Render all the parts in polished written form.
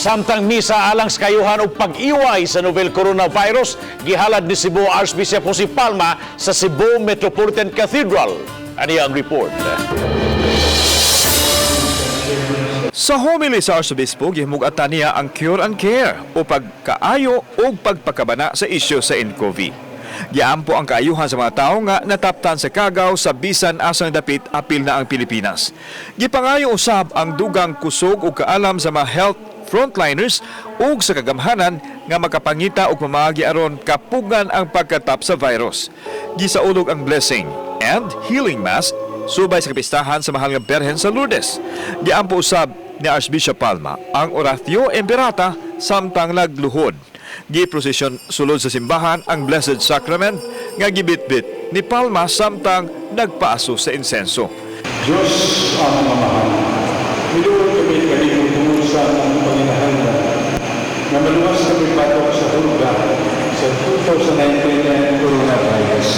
Samtang misa alang sa kayuhan og pag-iway sa novel coronavirus gihalad ni Cebu Archbishop Jose Palma sa Cebu Metropolitan Cathedral. Ani ang report. Sa homily sa Arsobispo, gihimug-atan niya ang cure and care o pagkaayo o pagpakabana sa isyu sa nCoV. Giampo ang kaayuhan sa mga tao nga nataptan sa kagaw sa bisan asang dapit, apil na ang Pilipinas. Gipangayo usab ang dugang kusog ug kaalam sa mga health frontliners ug sa kagamhanan nga makapangita og pamaagi aron kapugan ang pagkatap sa virus. Gisaulog ang blessing and healing mass subay sa kapistahan sa Mahal nga Berhen sa Lourdes. Giampo usab ni Archbishop Palma ang Oratio Imperata samtang nagluhod. Giprosesyon sulod sa simbahan ang Blessed Sacrament nga gibitbit ni Palma samtang nagpaaso sa insenso. Diyos among Amahan, miduol kami kanimo tungod sa among panginahanglan nga maluwas kami batok sa hulga sa 2019 coronavirus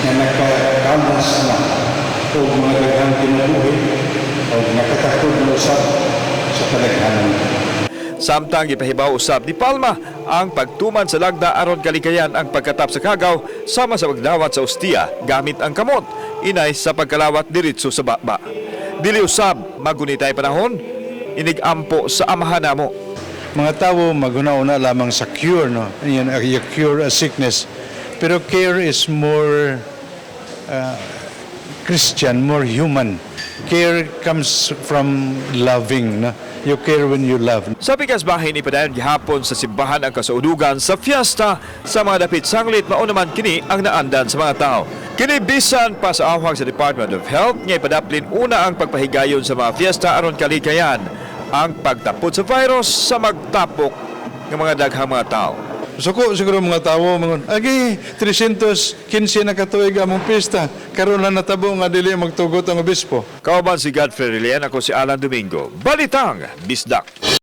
nga nakakalas na og mga daghang kinabuhi o nakatakod na usab sa kadaghanan. Samtang gipahibaw usab ni Palma ang pagtuman sa lagda aron kalikayan ang pagkatap sa kagaw, sama sa pagdawat sa ostiya gamit ang kamot inay sa pagkalawat diretso sa baba. Dili usab magunitay panahon inigampo sa Amahan namo. Mga tao maghuna-una lamang sa cure, no? Yan, you cure a sickness. Pero care is more Christian, more human. Care comes from loving, no? You care when you love. Sa pikas bahin, ipadayon gihapon sa simbahan ang kasaudugan sa fiesta sa mga dapit sanglit, mao naman kini ang naandan sa mga tao. Kini bisan pa sa awhag sa Department of Health nga ipadaplin una ang pagpahigayon sa mga fiesta aron kalikayan ang pagtapot sa virus sa magtapok ng mga daghang mga tao. Suko siguro mga tao mga agi 315 na katuig among pista, karon lang natabo nga dili magtugot ang obispo. Kauban si Godfrey Relian, ako si Alan Domingo. Balitang Bisdak.